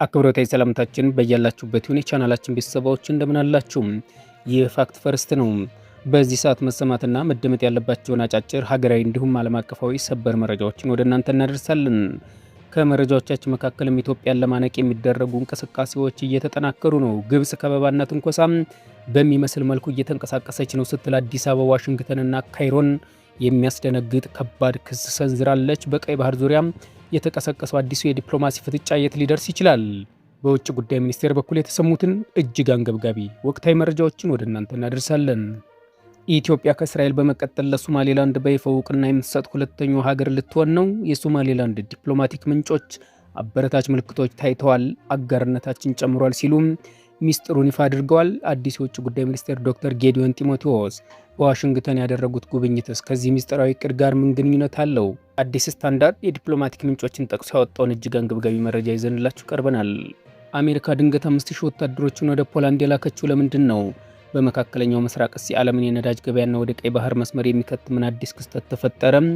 አክብሮታዊ ሰላምታችን በያላችሁበት ይሁን። የቻናላችን ቤተሰቦች እንደምን አላችሁ? ይህ ፋክት ፈርስት ነው። በዚህ ሰዓት መሰማትና መደመጥ ያለባቸውን አጫጭር ሀገራዊ እንዲሁም ዓለም አቀፋዊ ሰበር መረጃዎችን ወደ እናንተ እናደርሳለን። ከመረጃዎቻችን መካከልም ኢትዮጵያን ለማነቅ የሚደረጉ እንቅስቃሴዎች እየተጠናከሩ ነው፣ ግብጽ ከበባና ትንኮሳም በሚመስል መልኩ እየተንቀሳቀሰች ነው ስትል አዲስ አበባ ዋሽንግተንና ካይሮን የሚያስደነግጥ ከባድ ክስ ሰንዝራለች። በቀይ ባህር ዙሪያም የተቀሰቀሰው አዲሱ የዲፕሎማሲ ፍጥጫ የት ሊደርስ ይችላል? በውጭ ጉዳይ ሚኒስቴር በኩል የተሰሙትን እጅግ አንገብጋቢ ወቅታዊ መረጃዎችን ወደ እናንተ እናደርሳለን። ኢትዮጵያ ከእስራኤል በመቀጠል ለሶማሌላንድ በይፋ እውቅና የምትሰጥ ሁለተኛው ሀገር ልትሆን ነው። የሶማሌላንድ ዲፕሎማቲክ ምንጮች አበረታች ምልክቶች ታይተዋል፣ አጋርነታችን ጨምሯል ሲሉም ሚስጥሩን ይፋ አድርገዋል። አዲስ የውጭ ጉዳይ ሚኒስቴር ዶክተር ጌዲዮን ጢሞቴዎስ በዋሽንግተን ያደረጉት ጉብኝትስ ከዚህ ሚስጥራዊ እቅድ ጋር ምን ግንኙነት አለው? አዲስ ስታንዳርድ የዲፕሎማቲክ ምንጮችን ጠቅሶ ያወጣውን እጅግ አንገብጋቢ መረጃ ይዘንላችሁ ቀርበናል። አሜሪካ ድንገት 5000 ወታደሮችን ወደ ፖላንድ የላከችው ለምንድን ነው? በመካከለኛው ምስራቅስ የዓለምን የነዳጅ ገበያና ወደ ቀይ ባህር መስመር የሚከት ምን አዲስ ክስተት ተፈጠረም?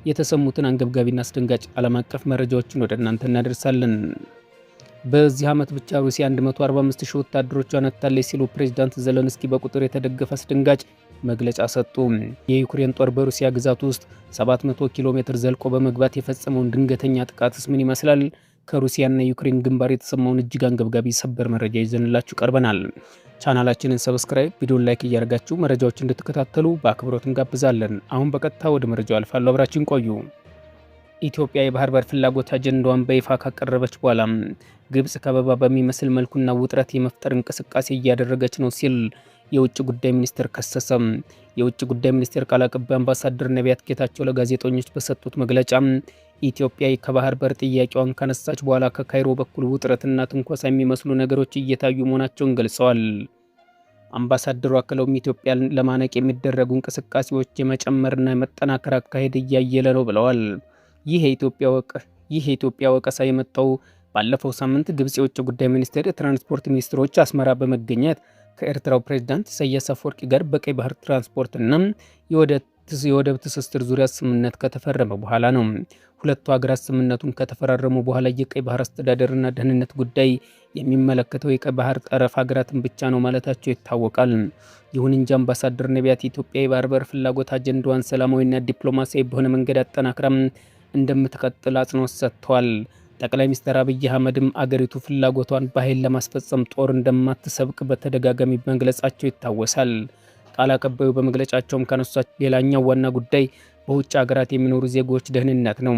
የተሰሙትን አንገብጋቢና አስደንጋጭ ዓለም አቀፍ መረጃዎችን ወደ እናንተ እናደርሳለን። በዚህ ዓመት ብቻ ሩሲያ 145,000 ወታደሮቿን አጥታለች ሲሉ ፕሬዝዳንት ዘለንስኪ በቁጥር የተደገፈ አስደንጋጭ መግለጫ ሰጡ። የዩክሬን ጦር በሩሲያ ግዛት ውስጥ 700 ኪሎ ሜትር ዘልቆ በመግባት የፈጸመውን ድንገተኛ ጥቃትስ ምን ይመስላል? ከሩሲያና ዩክሬን ግንባር የተሰማውን እጅግ አንገብጋቢ ሰበር መረጃ ይዘንላችሁ ቀርበናል። ቻናላችንን subscribe፣ ቪዲዮን like እያደረጋችሁ መረጃዎች እንድትከታተሉ በአክብሮት እንጋብዛለን። አሁን በቀጥታ ወደ መረጃው አልፋለሁ። አብራችን ቆዩ። ኢትዮጵያ የባህር በር ፍላጎት አጀንዳዋን በይፋ ካቀረበች በኋላ ግብጽ ከበባ በሚመስል መልኩና ውጥረት የመፍጠር እንቅስቃሴ እያደረገች ነው ሲል የውጭ ጉዳይ ሚኒስቴር ከሰሰም። የውጭ ጉዳይ ሚኒስቴር ቃል አቀባይ አምባሳደር ነቢያት ጌታቸው ለጋዜጠኞች በሰጡት መግለጫ ኢትዮጵያ ከባህር በር ጥያቄዋን ካነሳች በኋላ ከካይሮ በኩል ውጥረትና ትንኮሳ የሚመስሉ ነገሮች እየታዩ መሆናቸውን ገልጸዋል። አምባሳደሩ አክለውም ኢትዮጵያን ለማነቅ የሚደረጉ እንቅስቃሴዎች የመጨመርና የመጠናከር አካሄድ እያየለ ነው ብለዋል። ይህ የኢትዮጵያ ወቀሳ የመጣው ባለፈው ሳምንት ግብጽ የውጭ ጉዳይ ሚኒስቴር የትራንስፖርት ሚኒስትሮች አስመራ በመገኘት ከኤርትራው ፕሬዝዳንት ኢሳያስ አፈወርቂ ጋር በቀይ ባህር ትራንስፖርትና የወደብ ትስስር ዙሪያ ስምምነት ከተፈረመ በኋላ ነው። ሁለቱ ሀገራት ስምምነቱን ከተፈራረሙ በኋላ የቀይ ባህር አስተዳደርና ደህንነት ጉዳይ የሚመለከተው የቀይ ባህር ጠረፍ ሀገራትን ብቻ ነው ማለታቸው ይታወቃል። ይሁን እንጂ አምባሳደር ነቢያት ኢትዮጵያ የባህር በር ፍላጎት አጀንዳዋን ሰላማዊና ዲፕሎማሲያዊ በሆነ መንገድ አጠናክራም እንደምትቀጥል አጽንኦት ሰጥተዋል። ጠቅላይ ሚኒስትር አብይ አህመድም አገሪቱ ፍላጎቷን በኃይል ለማስፈጸም ጦር እንደማትሰብቅ በተደጋጋሚ መግለጻቸው ይታወሳል። ቃል አቀባዩ በመግለጫቸውም ካነሷቸው ሌላኛው ዋና ጉዳይ በውጭ ሀገራት የሚኖሩ ዜጎች ደህንነት ነው።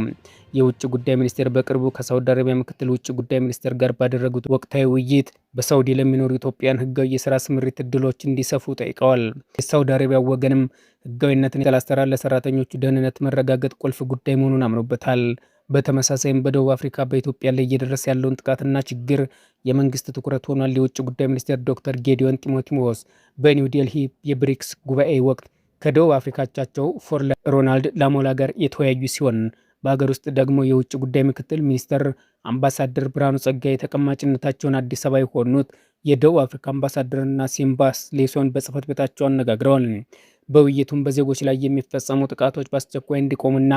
የውጭ ጉዳይ ሚኒስቴር በቅርቡ ከሳውዲ አረቢያ ምክትል ውጭ ጉዳይ ሚኒስትር ጋር ባደረጉት ወቅታዊ ውይይት በሳውዲ ለሚኖሩ ኢትዮጵያን ህጋዊ የስራ ስምሪት እድሎች እንዲሰፉ ጠይቀዋል። የሳውዲ አረቢያ ወገንም ህጋዊነትን ያላስተራር ለሰራተኞቹ ደህንነት መረጋገጥ ቁልፍ ጉዳይ መሆኑን አምኖበታል። በተመሳሳይም በደቡብ አፍሪካ በኢትዮጵያ ላይ እየደረሰ ያለውን ጥቃትና ችግር የመንግስት ትኩረት ሆኗል። የውጭ ጉዳይ ሚኒስቴር ዶክተር ጌዲዮን ጢሞቴዎስ በኒው ዴልሂ የብሪክስ ጉባኤ ወቅት ከደቡብ አፍሪካ አቻቸው ፎርለ ሮናልድ ላሞላ ጋር የተወያዩ ሲሆን፣ በሀገር ውስጥ ደግሞ የውጭ ጉዳይ ምክትል ሚኒስትር አምባሳደር ብርሃኑ ጸጋዬ ተቀማጭነታቸውን አዲስ አበባ የሆኑት የደቡብ አፍሪካ አምባሳደርና ሲምባስ ሌሶን በጽህፈት ቤታቸው አነጋግረዋል። በውይይቱም በዜጎች ላይ የሚፈጸሙ ጥቃቶች በአስቸኳይ እንዲቆሙና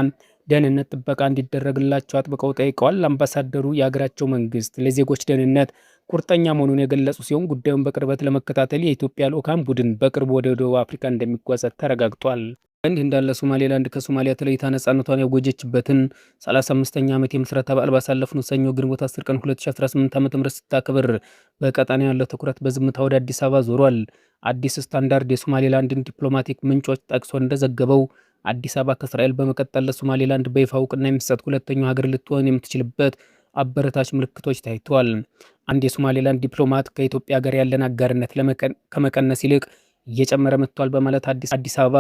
ደህንነት ጥበቃ እንዲደረግላቸው አጥብቀው ጠይቀዋል። አምባሳደሩ የሀገራቸው መንግስት ለዜጎች ደህንነት ቁርጠኛ መሆኑን የገለጹ ሲሆን፣ ጉዳዩን በቅርበት ለመከታተል የኢትዮጵያ ልዑካን ቡድን በቅርቡ ወደ ደቡብ አፍሪካ እንደሚጓዝ ተረጋግጧል። እንዲህ እንዳለ ሶማሌላንድ ከሶማሊያ ተለይታ ነጻነቷን ያወጀችበትን 35ኛ ዓመት የምስረታ በዓል ባሳለፍነው ሰኞ ግንቦት 10 ቀን 2018 ዓ.ም ስታከብር በቀጠና ያለው ትኩረት በዝምታ ወደ አዲስ አበባ ዞሯል። አዲስ ስታንዳርድ የሶማሌላንድን ዲፕሎማቲክ ምንጮች ጠቅሶ እንደዘገበው አዲስ አበባ ከእስራኤል በመቀጠል ለሶማሌላንድ በይፋ እውቅና የሚሰጥ ሁለተኛው ሀገር ልትሆን የምትችልበት አበረታች ምልክቶች ታይተዋል። አንድ የሶማሌላንድ ዲፕሎማት ከኢትዮጵያ ጋር ያለን አጋርነት ከመቀነስ ይልቅ እየጨመረ መጥቷል በማለት አዲስ አበባ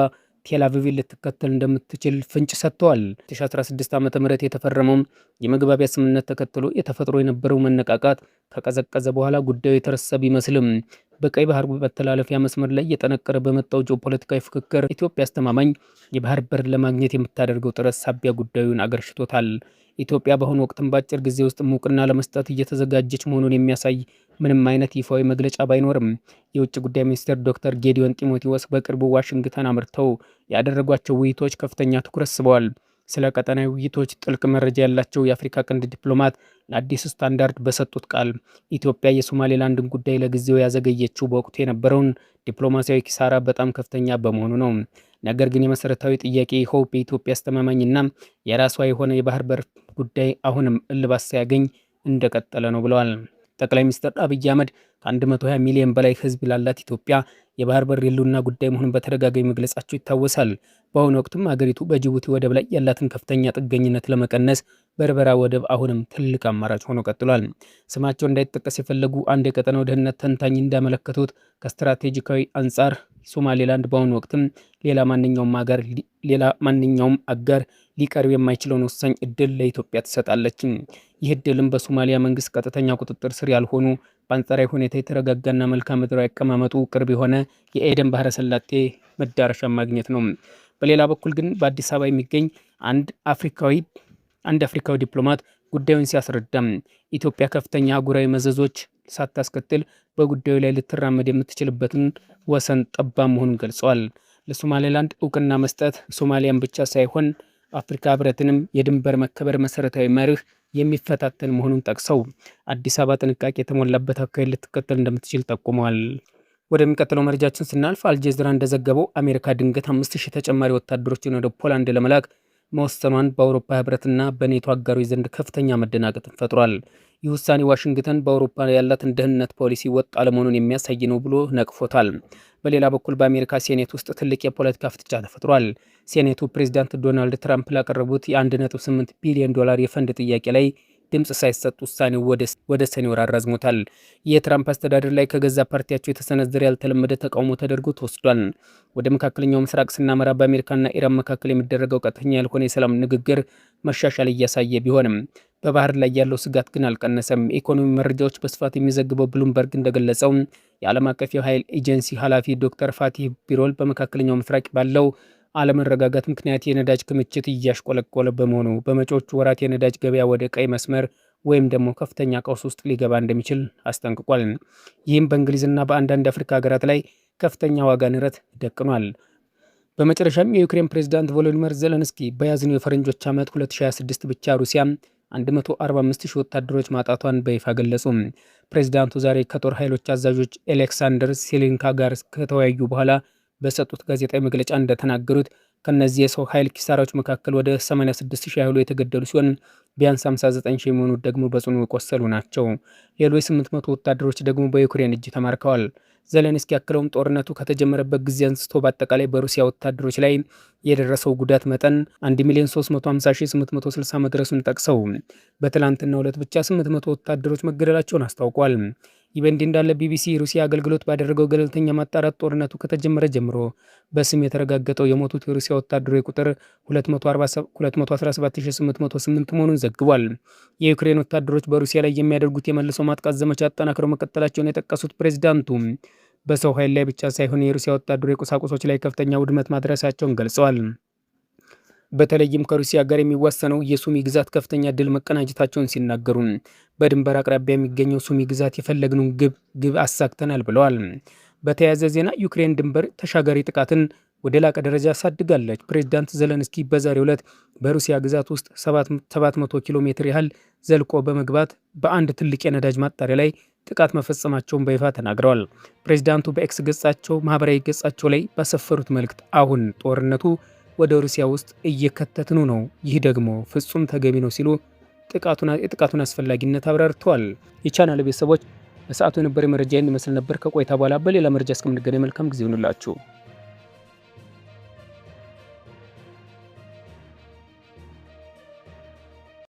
ቴል አቪቭን ልትከተል እንደምትችል ፍንጭ ሰጥተዋል። 2016 ዓ.ም የተፈረመው የመግባቢያ ስምምነት ተከትሎ የተፈጥሮ የነበረው መነቃቃት ከቀዘቀዘ በኋላ ጉዳዩ የተረሳ ቢመስልም፣ በቀይ ባህር መተላለፊያ መስመር ላይ እየጠነከረ በመጣው ጂኦፖለቲካዊ ፍክክር ኢትዮጵያ አስተማማኝ የባህር በር ለማግኘት የምታደርገው ጥረት ሳቢያ ጉዳዩን አገርሽቶታል። ኢትዮጵያ በአሁኑ ወቅትም በአጭር ጊዜ ውስጥ እውቅና ለመስጠት እየተዘጋጀች መሆኑን የሚያሳይ ምንም አይነት ይፋዊ መግለጫ ባይኖርም፣ የውጭ ጉዳይ ሚኒስትር ዶክተር ጌዲዮን ጢሞቴዎስ በቅርቡ ዋሽንግተን አምርተው ያደረጓቸው ውይይቶች ከፍተኛ ትኩረት ስበዋል። ስለ ቀጠናዊ ውይይቶች ጥልቅ መረጃ ያላቸው የአፍሪካ ቀንድ ዲፕሎማት ለአዲስ ስታንዳርድ በሰጡት ቃል ኢትዮጵያ የሶማሌላንድን ጉዳይ ለጊዜው ያዘገየችው በወቅቱ የነበረውን ዲፕሎማሲያዊ ኪሳራ በጣም ከፍተኛ በመሆኑ ነው። ነገር ግን የመሰረታዊ ጥያቄ ይኸው በኢትዮጵያ አስተማማኝና የራሷ የሆነ የባህር በር ጉዳይ አሁንም እልባት ሳያገኝ እንደቀጠለ ነው ብለዋል። ጠቅላይ ሚኒስትር አብይ አህመድ ከ120 ሚሊዮን በላይ ሕዝብ ላላት ኢትዮጵያ የባህር በር የህልውና ጉዳይ መሆኑን በተደጋጋሚ መግለጻቸው ይታወሳል። በአሁኑ ወቅትም አገሪቱ በጅቡቲ ወደብ ላይ ያላትን ከፍተኛ ጥገኝነት ለመቀነስ በርበራ ወደብ አሁንም ትልቅ አማራጭ ሆኖ ቀጥሏል። ስማቸው እንዳይጠቀስ የፈለጉ አንድ የቀጠናው ደህንነት ተንታኝ እንዳመለከቱት ከስትራቴጂካዊ አንጻር ሶማሌላንድ በአሁኑ ወቅትም ሌላ ማንኛውም አጋር ሊቀርብ የማይችለውን ወሳኝ እድል ለኢትዮጵያ ትሰጣለች። ይህ እድልም በሶማሊያ መንግስት ቀጥተኛ ቁጥጥር ስር ያልሆኑ፣ በአንጻራዊ ሁኔታ የተረጋጋና መልክዓ ምድራዊ አቀማመጡ ቅርብ የሆነ የኤደን ባህረ ሰላጤ መዳረሻ ማግኘት ነው። በሌላ በኩል ግን በአዲስ አበባ የሚገኝ አንድ አፍሪካዊ ዲፕሎማት ጉዳዩን ሲያስረዳም ኢትዮጵያ ከፍተኛ አህጉራዊ መዘዞች ሳታስከትል በጉዳዩ ላይ ልትራመድ የምትችልበትን ወሰን ጠባብ መሆኑን ገልጸዋል። ለሶማሌላንድ እውቅና መስጠት ሶማሊያን ብቻ ሳይሆን አፍሪካ ህብረትንም የድንበር መከበር መሰረታዊ መርህ የሚፈታተን መሆኑን ጠቅሰው አዲስ አበባ ጥንቃቄ የተሞላበት አካሄድ ልትከተል እንደምትችል ጠቁመዋል። ወደሚቀጥለው መረጃችን ስናልፍ አልጀዚራ እንደዘገበው አሜሪካ ድንገት 5000 ተጨማሪ ወታደሮችን ወደ ፖላንድ ለመላክ መወሰኗን በአውሮፓ ህብረትና በኔቶ አጋሮች ዘንድ ከፍተኛ መደናገጥን ፈጥሯል። ይህ ውሳኔ ዋሽንግተን በአውሮፓ ያላትን ደህንነት ፖሊሲ ወጥ አለመሆኑን የሚያሳይ ነው ብሎ ነቅፎታል። በሌላ በኩል በአሜሪካ ሴኔት ውስጥ ትልቅ የፖለቲካ ፍጥጫ ተፈጥሯል። ሴኔቱ ፕሬዚዳንት ዶናልድ ትራምፕ ላቀረቡት የ1.8 ቢሊዮን ዶላር የፈንድ ጥያቄ ላይ ድምፅ ሳይሰጥ ውሳኔው ወደ ሰኔ ወር አራዝሞታል። የትራምፕ አስተዳደር ላይ ከገዛ ፓርቲያቸው የተሰነዘረ ያልተለመደ ተቃውሞ ተደርጎ ተወስዷል። ወደ መካከለኛው ምስራቅ ስናመራ በአሜሪካና ኢራን መካከል የሚደረገው ቀጥተኛ ያልሆነ የሰላም ንግግር መሻሻል እያሳየ ቢሆንም በባህር ላይ ያለው ስጋት ግን አልቀነሰም። የኢኮኖሚ መረጃዎች በስፋት የሚዘግበው ብሉምበርግ እንደገለጸው የዓለም አቀፍ የኃይል ኤጀንሲ ኃላፊ ዶክተር ፋቲህ ቢሮል በመካከለኛው ምስራቅ ባለው አለመረጋጋት ምክንያት የነዳጅ ክምችት እያሽቆለቆለ በመሆኑ በመጪዎቹ ወራት የነዳጅ ገበያ ወደ ቀይ መስመር ወይም ደግሞ ከፍተኛ ቀውስ ውስጥ ሊገባ እንደሚችል አስጠንቅቋል። ይህም በእንግሊዝና በአንዳንድ አፍሪካ ሀገራት ላይ ከፍተኛ ዋጋ ንረት ደቅኗል። በመጨረሻም የዩክሬን ፕሬዝዳንት ቮሎዲሚር ዘለንስኪ በያዝነው የፈረንጆች ዓመት 2026 ብቻ ሩሲያ 145 ሺህ ወታደሮች ማጣቷን በይፋ ገለጹ። ፕሬዝዳንቱ ዛሬ ከጦር ኃይሎች አዛዦች ኤሌክሳንደር ሴሊንካ ጋር ከተወያዩ በኋላ በሰጡት ጋዜጣዊ መግለጫ እንደተናገሩት ከእነዚህ የሰው ኃይል ኪሳራዎች መካከል ወደ 86 ሺህ ያህሉ የተገደሉ ሲሆን ቢያንስ 59 ሺህ የሚሆኑት ደግሞ በጽኑ የቆሰሉ ናቸው። ሌሎች 800 ወታደሮች ደግሞ በዩክሬን እጅ ተማርከዋል። ዘለንስኪ አክለውም ጦርነቱ ከተጀመረበት ጊዜ አንስቶ በአጠቃላይ በሩሲያ ወታደሮች ላይ የደረሰው ጉዳት መጠን 1 ሚሊዮን 350,860 መድረሱን ጠቅሰው በትላንትናው ዕለት ብቻ 800 ወታደሮች መገደላቸውን አስታውቋል። ይህ በእንዲህ እንዳለ ቢቢሲ ሩሲያ አገልግሎት ባደረገው ገለልተኛ ማጣራት ጦርነቱ ከተጀመረ ጀምሮ በስም የተረጋገጠው የሞቱት የሩሲያ ወታደሮች ቁጥር 217808 መሆኑን ዘግቧል። የዩክሬን ወታደሮች በሩሲያ ላይ የሚያደርጉት የመልሶ ማጥቃት ዘመቻ አጠናክረው መቀጠላቸውን የጠቀሱት ፕሬዚዳንቱ በሰው ኃይል ላይ ብቻ ሳይሆን የሩሲያ ወታደራዊ ቁሳቁሶች ላይ ከፍተኛ ውድመት ማድረሳቸውን ገልጸዋል። በተለይም ከሩሲያ ጋር የሚዋሰነው የሱሚ ግዛት ከፍተኛ ድል መቀናጀታቸውን ሲናገሩ በድንበር አቅራቢያ የሚገኘው ሱሚ ግዛት የፈለግነውን ግብ አሳክተናል ብለዋል። በተያያዘ ዜና ዩክሬን ድንበር ተሻጋሪ ጥቃትን ወደ ላቀ ደረጃ አሳድጋለች። ፕሬዚዳንት ዘለንስኪ በዛሬው ዕለት በሩሲያ ግዛት ውስጥ 700 ኪሎ ሜትር ያህል ዘልቆ በመግባት በአንድ ትልቅ የነዳጅ ማጣሪያ ላይ ጥቃት መፈጸማቸውን በይፋ ተናግረዋል። ፕሬዚዳንቱ በኤክስ ገጻቸው ማህበራዊ ገጻቸው ላይ ባሰፈሩት መልእክት አሁን ጦርነቱ ወደ ሩሲያ ውስጥ እየከተትኑ ነው፣ ይህ ደግሞ ፍጹም ተገቢ ነው ሲሉ የጥቃቱን አስፈላጊነት አብራርተዋል። የቻናል ቤተሰቦች፣ በሰዓቱ የነበረ መረጃ ይህን ይመስል ነበር። ከቆይታ በኋላ በሌላ መረጃ እስከምንገናኝ መልካም ጊዜ ይሁንላችሁ።